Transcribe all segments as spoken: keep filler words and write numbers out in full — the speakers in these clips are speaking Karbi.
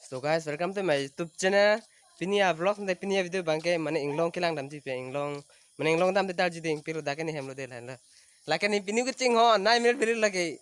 So guys, welcome to my YouTube channel. Pini a-vlog de, pini a-video abangke mane inglong kelang damji pe, inglong, mane inglong dam de darji ding pilo, dak ke ne hem lo de, lahenlo. Lake ne pini ke chinghon nai mil pilo lake.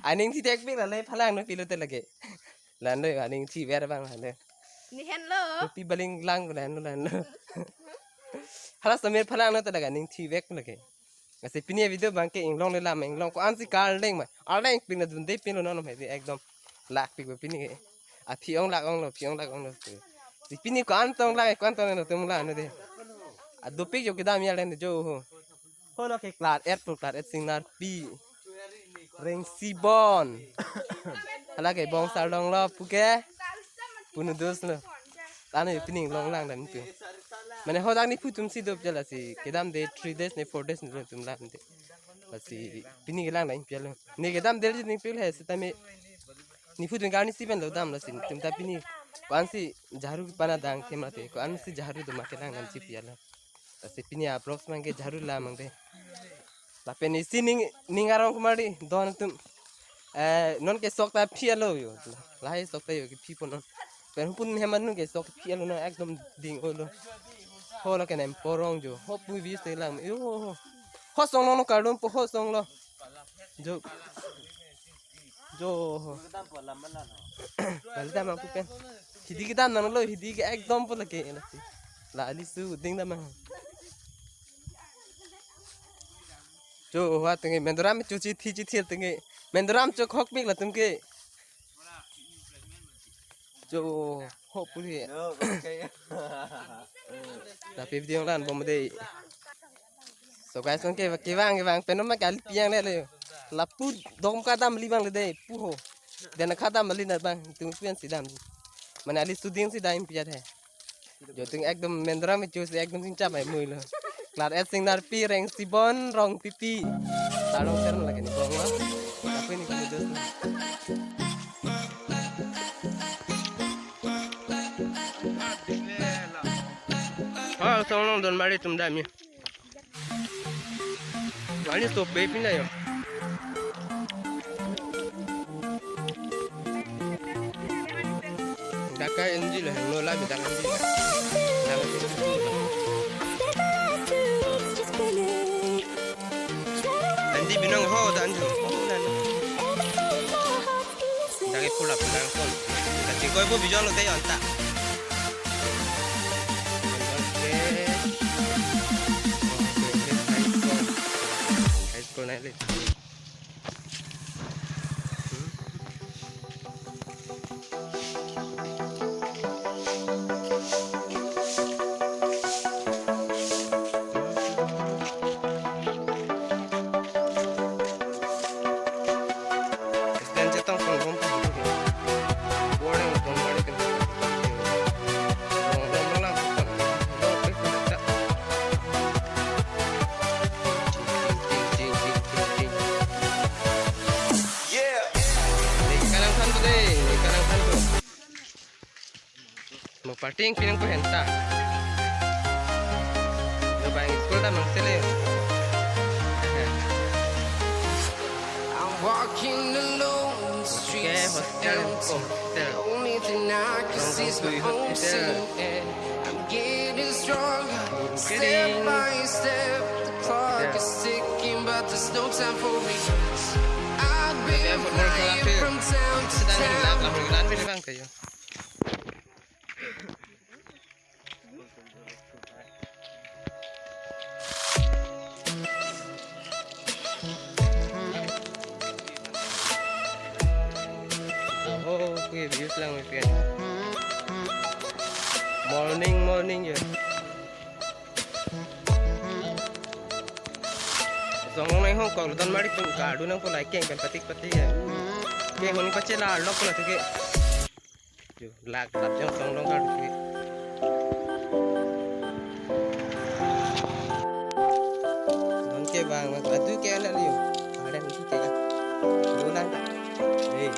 Aning thithek pik la le phalang no pilo te lake. Lahenlo aning thiver abang lahenlo. Ne henlo. Pi baling lang lahenlo, lahenlo. Hala samir phalang no te lake aning thivek lake. Lasi pini a-video abangke inglong le lam, inglong ko-ansi kardeng ma. Ardeng pik na dunde pilo non he ekdom. Lak pik ba pini ke. Aphi-ong lak-onglo, aphi-ong lak-onglo. Si pini ko-an tong lak, ko-an tong latum la no de. Adopik jo kedam ya len jo ho. Ho lo ke klar et pu, klar et Singnarpi. Rengsibon. Hala ke Bongsar Longlop pu ke. Punu dos lo. Tane pini inglong lang dam tu. Mane ho dak ne phu atum si dop jala si kedam de three days ne four days ne tum lang de. Lasi pini kelang dam pilo. Ne kedam de ne pil he sitame. Ne phu atum kar ne si pen lo dam lasi tum ta pini. Ko-ansi jaru pana dang thema te. Ko-ansi jaru do ma kelang damji pilo. Lasi pini a-vlogs abangke jaru la mang de. Lapen isi ning, ning arong kumari don atum. Eh, non ke sok ta phi alo jo. Lahai sok ta jo ke phi pon non. Pen hupun hem anun ke sok phi alo non ekdom ding olo. Ho lo ke nem porong jo. Ho pu vis te lang. Yo ho. Ho song lo no kardom po ho song lo. Jo. Jo ho. Bali dam aku pen. Hidi kedam nanglo, hidi ke ekdom po lake lasi. La ali su ding dam nang. Jo ho atum ke mendoram chuchi thi chi thi atum ke. Mendoram chok hok pik latum ke. Jo ho puri. Yo, okay. Tapi video lan bom de. So guys, non ke kevang kevang pen ma kali piang le le. Lapu dom kadam li bang le de pu ho. Dan kadam li na bang tung pian si dam. Mane ali su ding si dam piat he. Jo tung ekdom mendoram me chu si ekdom sing chap ai mui lo. Klar et Singnarpi Rengsibon Rongpipi. Tarong ser lake ne bong lo. Tapi ne kini dos. Ha, song long don mari tum dam ye. Wani sope pina yo. Daka N G lo, no la bi daka N G lo. Daka N G lo. Andi binong ho dan jo. Daka pula pula kon. Daka koi bo bijon lo te yon ta. Oke. High school. High school naik le. Student chetong pon bom pa. Boarding bom boarding. Bom bom lang. Dei kalang than tu dei, dei kalang than tu. Mo parting pinang ko henta. Lo bang school ta mang sele. I'm walking alone, the streets are empty. The only thing I can see is my own silhouette. I'm getting stronger, step by step. The clock is ticking, but there's no time for regrets. I've been flying from town to town. Oh, okay, views lang weekend. Morning, morning ya. Song long nang hong kok lo don mari tum kardom nang pulai keng pen patik patik ya. Keng honi pache la lok pula tuke. Yo, lak tap jong song long kardom tuke. Don ke bang, adu ke anak liu. Ada yang itu ke. Bulan. Eh.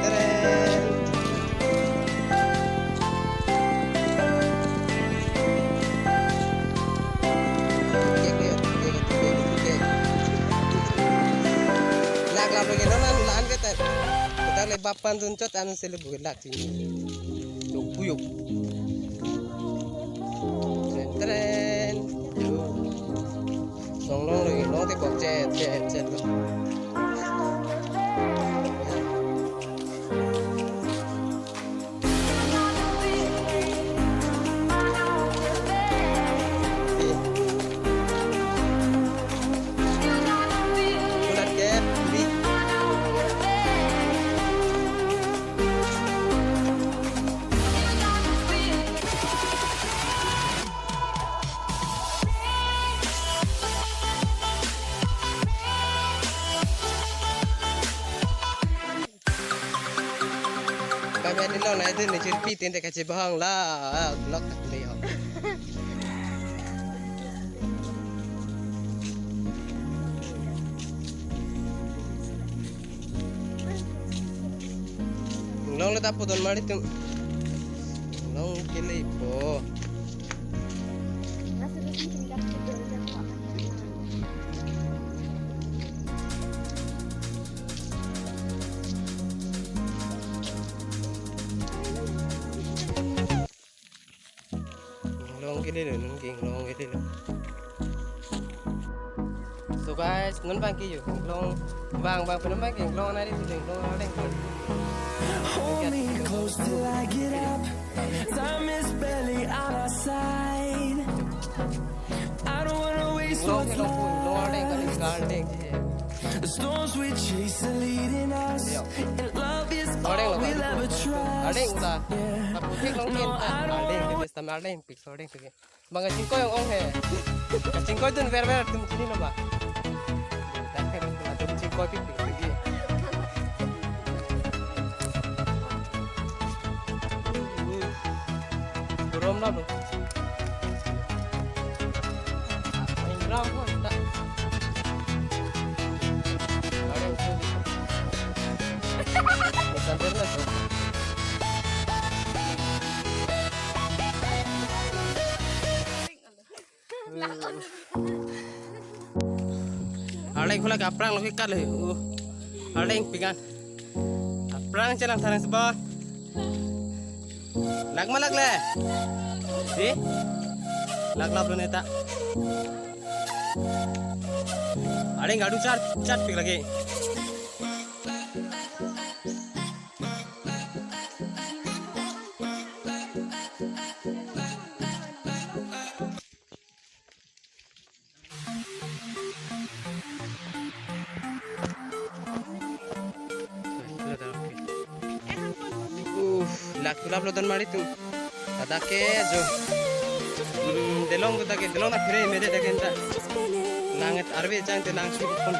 Teren. Lak, lak, Lagi nona lan ke tan. Kita le bapan tunchot anu sele buat lak sini. Yuk, yuk. Tren, tren. Yuk. Long, long, long, long, te kok chet, chet, chet. Kami adi long na itu ni chirpi tinte kachibahang la, lok tak le ho. Long le tapo don mari tum. Long kele po. Long kele lo, non king long kele lo. So guys, non bang ke yo, long bang bang pen bang ke long na di tu long na deng. Hold me close till I get up. Time is barely on our side. I don't wanna waste what's left. Long ke long pun long na deng kali kal deng. The storms we chase are leading us, and love is all we'll ever trust. Adeng ta. Aputhek long kin ta. Adeng ke besta adeng pik so adeng ke. Bang kachingkoi ong ong he. Kachingkoi dun ver ver tum chini lo ba. Dak ke tum chingkoi pik pik pik. Rom la lo. Main ram ko ta. Ada usul. Bukan terus. Arleng khulak aphrang lo ke kat le. Uh. Arleng pingan. Aphrang chelang tharang seba. Lak ma lak le. Si? Lak lap lo neta. Arleng gadu char chat pik lagi. Uf, lak kulap lo don mari tum. Tata ke jo. Hmm, delong tu ta ke, delong na phire mere ta ke ta. Langit arve chang te lang si pon.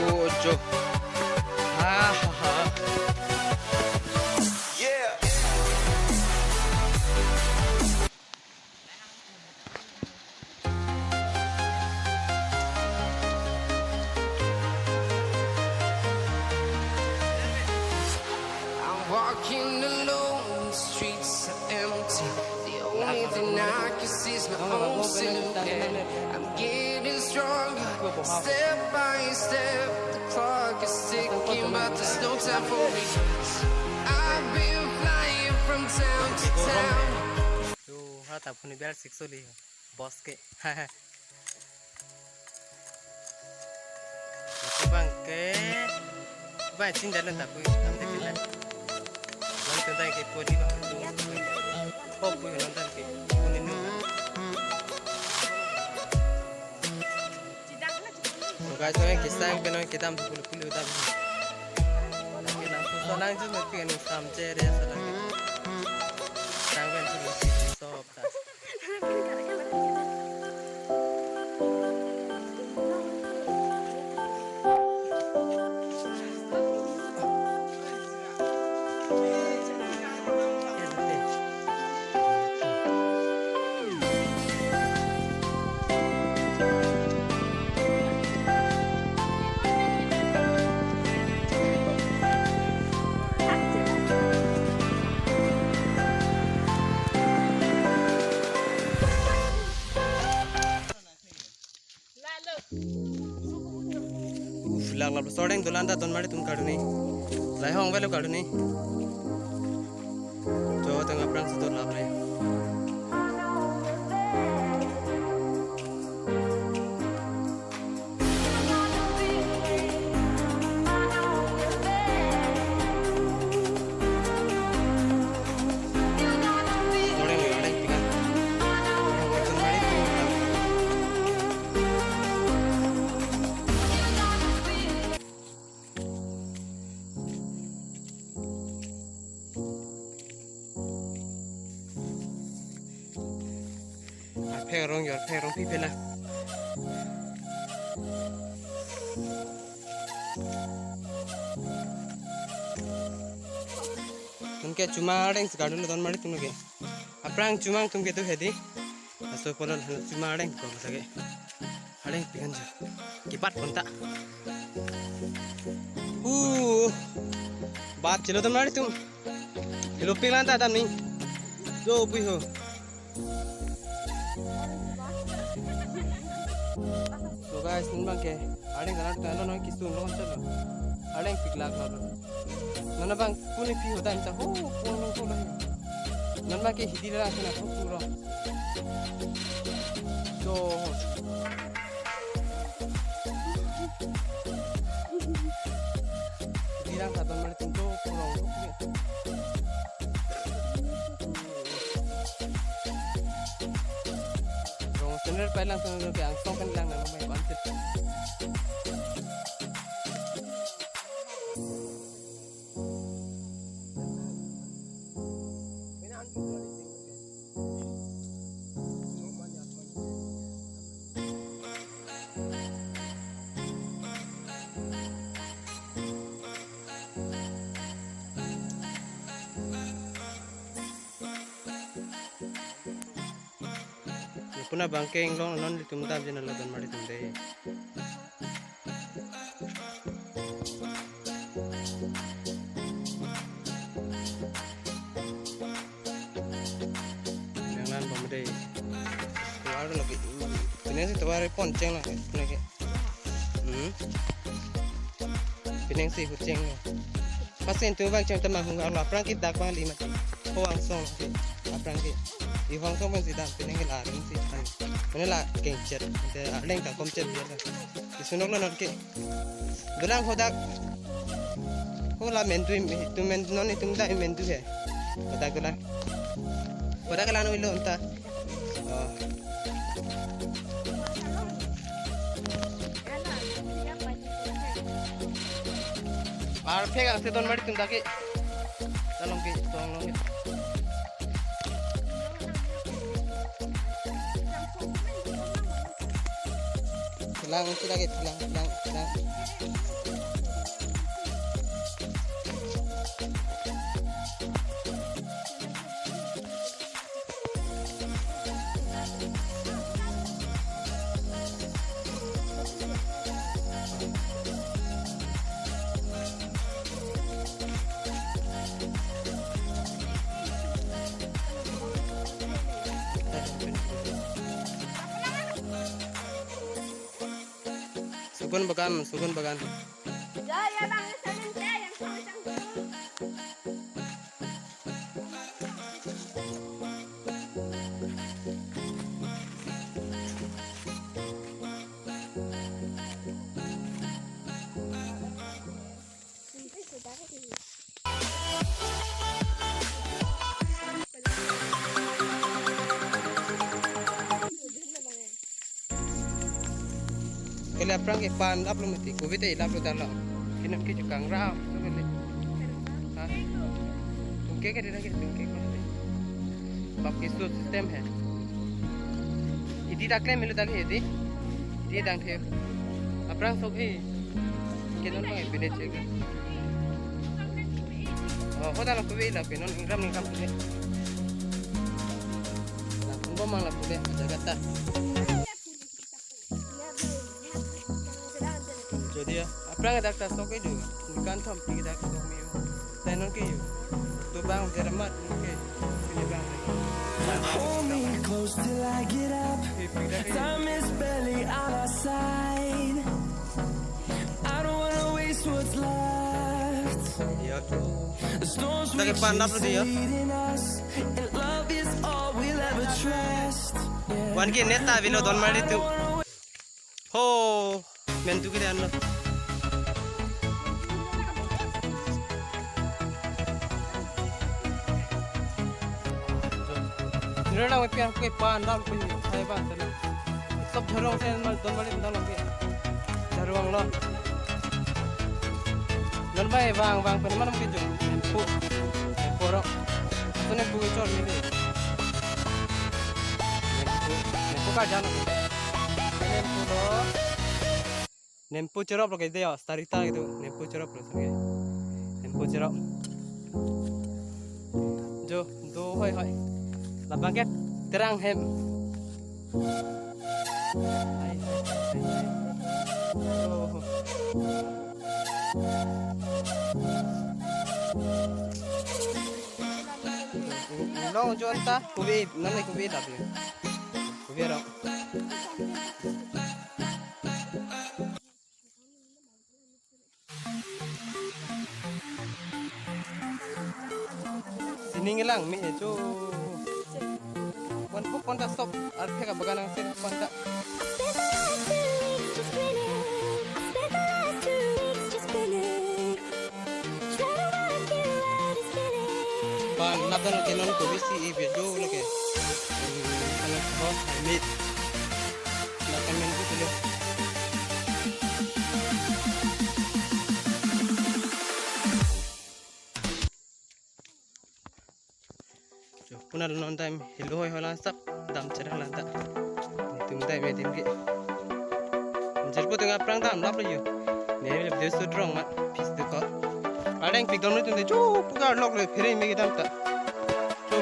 Oh, jo. Ha, ha, ha. Yeah. I'm walking alone, the streets are empty. The only thing I can see is my own silhouette. I'm getting stronger, step by step. The clock is ticking, but there's no time for me. I've been flying from town to town. Yo, ha ta phone bel sik soli. Boss ke. Bang ke. Bang chin jalan tak pui, tam te pila. Bang tentang ke poli bang. Oh, pui nonton ke. Puni nonton. So guys, so yang kisah yang penang kita pulu pulu tam. Oke, langsung Solang ju mepik aning samche re solang. Sang pen ju mepik sop ta. Uf, lak lap sordeng dolan ta donmari atum karduni. Lahai hong velo karduni. Jo teng aphrangsi dolap le. Arphek arong, arphek arong pi pela. Anke chumang ardeng si kardunlo donmari atum ke. Aphrang chumang atum ke tu hedi. Laso pulo chumang ardeng ko lake. Ardeng pikan jo. Kibat ponta. Uh. Bat chelo donmari atum. Helo pilan ta damni. Jo pui ho. So guys, non abangke ardeng kalang ta lo, non kisung lo chalo. Ardeng piklak lo. Non abang kuni pi hodan ta ho pon lo ko lo. Non abangke hidi la kena ho puro. So hidi la sa donmari atum do puro. Rong sener pai lang sener ke angsong kan lang nang mai konsep. Puna bangkeng long non ilitum dam jena lagan mari tum dei. Yang lan bom dei. Tuar lagi. Ini si tuar pon cheng lagi. Lagi. Hmm. Pining si hucheng. Pasin tu bang cheng tamang hung arlo aphrang ke dak bang lima. Ho angsong ke. Aphrang ke. I ho angsong bang si dam pining ke la ring si. Mane la kengchet. Te aleng ta komchet dia la. Isunok lo non ke. Dolang hodak. Ho la mentu im, tu men non itum da mentu he. Hodak dolang. Hodak la no ilo unta. Oh. Arphek angse donmari atum dak ke. Talong ke, tong long ke. Pilang, pilang ke, pilang, pilang, pilang. Sugun bagan, sugun bagan. Ya, ya, bang, salim saya yang sama sang dulu. Kali aphrang ke pan lap lo mati, covid ai lap lo ta lo. Kinam ke jukang ram, so kali. Ke ke dira ke pin ke ko. Bap ke so system hai. Idi dak le melu dak he di. Idi dang the. Aphrang sok e. Ke non bang e pine che ke. Oh, hoda lo kuwe la pe non ingram ingram pine. La pun bomang la pune jaga ta. Jodi ya, aphrang dak ta sok e du. Kan thom pi dak sok me. Tenon ke yu. Tu bang jeramat ke. Ini bang. Hold me close till I get up. Time is barely on our side. I don't wanna waste what's left. Ya. The storms we chase are leading us, and love is all we'll ever trust. Yeah. Wan ke neta vilo don mari tu. Ho, men tu kiri anlo. Nira nang mepian kue pan dal kue hai ban tadi. Sob jarong sen mal don mali dal lagi. Jarong lo. Don bai bang bang pen mana mungkin jung. Pu. Poro. Atau nem pu chor ni. Nempu, nempu ka jana. Nempu lo. Nempu cherop lo ke dei, oh, starita gitu. Nempu cherop lo sini. Nempu cherop. Jo, do hoi hoi. Labang ke terang hem. Hai, hai, hai, hai. Oh. Long jon ta kubi, nang le kubi tapi. Kubi ro. Sining lang me cho. Wan puk konta stop. Arphe ka bagan ang sir konta. I spent the last two weeks just grinning. I spent the last two weeks just grinning. Trying to work you out is killing. Pan nap dan ke non ko bisi e video lagi. Kalau ko mit. Nap kan men ko dulu. Jo, puna non time helo hoi hola sak dam cherang lanta. Tum time ya tim ke. Jer po tengah prang dam lap lo yo. Ne le de su drong mat pis de ko. Adeng pik dom tum de chu puka lok le phere me dam ta. Chu.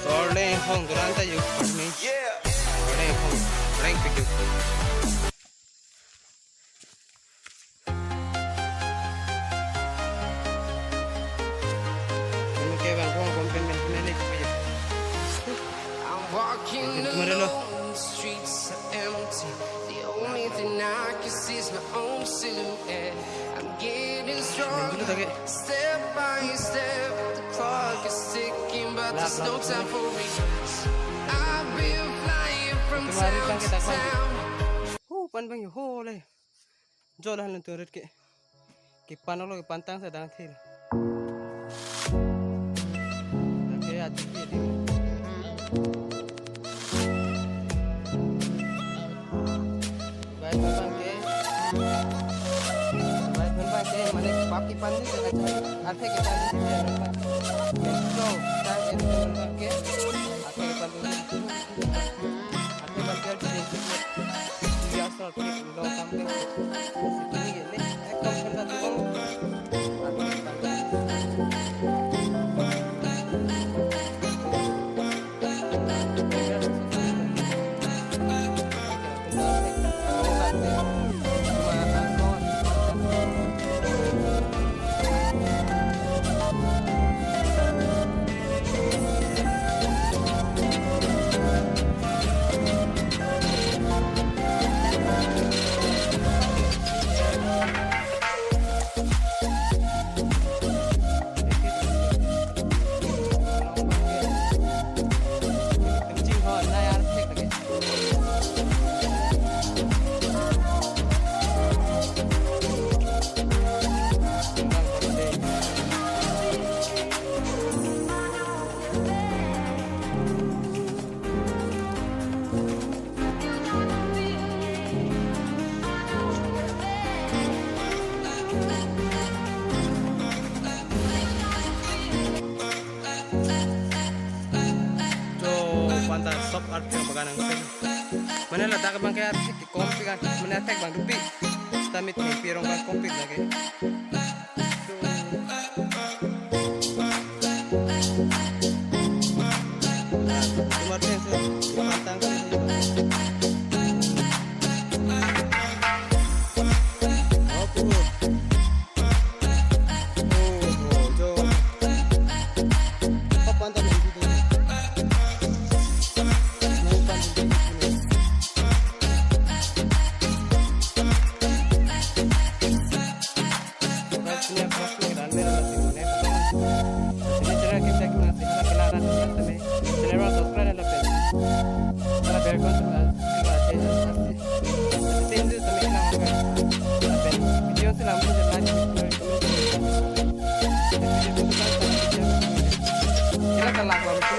Sorle hong duranta yuk parmi. Sorle hong reng pidu. Ini ke bang hong kompon men kena ni kuya. I'm walking alone, the streets are empty. The only thing I can see is my own silhouette. I'm getting stronger, step by step. The clock is ticking, but there's no time for me. I've been flying from town to town. Ho, pan bang ho le. Jo la han turit ke. Ke pan lo ke pan tang sa dang thil. Oke, ati ke di. Bai pan bang ke. Bai pan bang ke, mane pap ke pan ni, acha, athe ke pan ni, athe ke pan ni, athe ke pan ni, athe ke pan ni. Panta sop arti bagan ang sel. Mane ladak abang ke arti kekompik kan. Mane athek abang dopik. Seta methengpi arong abang kompik lake. Tumar ten se pantang. Oh, puro. Oh, oh, jo. Papan ta nang dito. Nang pan dito. Guys, ini aku masuk ke dalam, ini channel kita kita nanti kita kenalan kita tadi. Channel orang subscribe dan like. Kalau biar kau suka, suka aja, pasti. Pasti itu kami hilang apa? Apa? Video sih langsung aja like, subscribe, komen. Kita kalau lakukan itu,